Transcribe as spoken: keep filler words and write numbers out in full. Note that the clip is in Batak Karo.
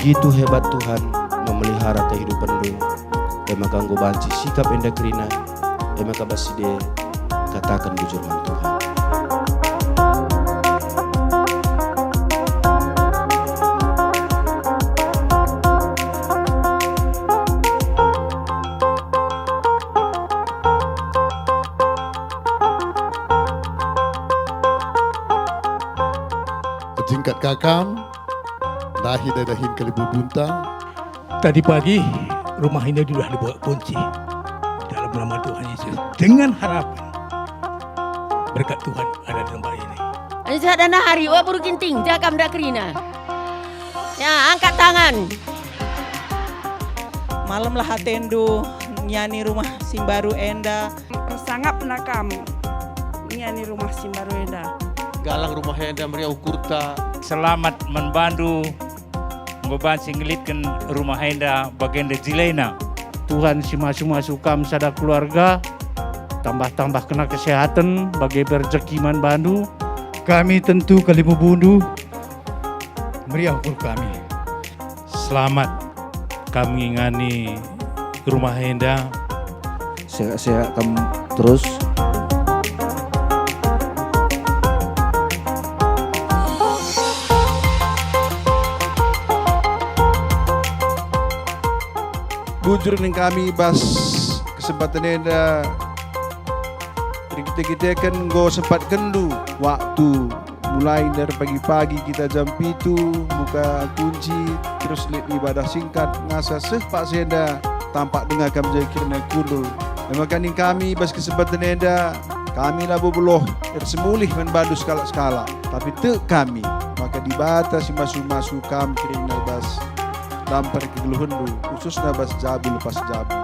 Itu hebat Tuhan memelihara kehidupenndu. E maka enggo banci sikap enda kerina, e maka bas si de kataken bujur man Tuhan. Jingkat kakam, ndahi dahin kalibubunta. Tadi pagi rumah ini sudah dibuat kunci. Dalam nama Tuhan Yesus, dengan harapan berkat Tuhan ada dalam rumah ini. Adi sada nari, wak beru Ginting, jagam nda kerina. Ya, angkat tangan. Malemlah atendu ngiani rumah si mbaru enda. Ersangapna kam ngiani rumah si mbaru enda. Galang rumah enda meriah ukurta. Selamat man bandu, enggo banci ngelitken rumah enda bagenda jilena. Tuhan si masu-masu kam sada keluarga, tambah-tambah kena kesehatan, bage pe rejeki man bandu. Kami tentu kalibubundu meriah ukur kami. Selamat kami ngani rumah enda. Sehat-sehat kam terus. Bujur nina kami bas kesempatan enda, erkite-kiteken enggo sempatkenndu waktu mulai dari pagi-pagi kita jam pitu muka kunci, terus lit ibadah singkat ngasa seh paksa enda tampak denga kam jadi kerina kundul. E maka nina kami bas kesempatan enda, kami labo beluh ersemulih man bandu sekalak-sekalak, tapi tek kami maka Dibata si masu-masu kam kerina bas dampar kegeluhenndu, khususna bas jabu lepas jabu.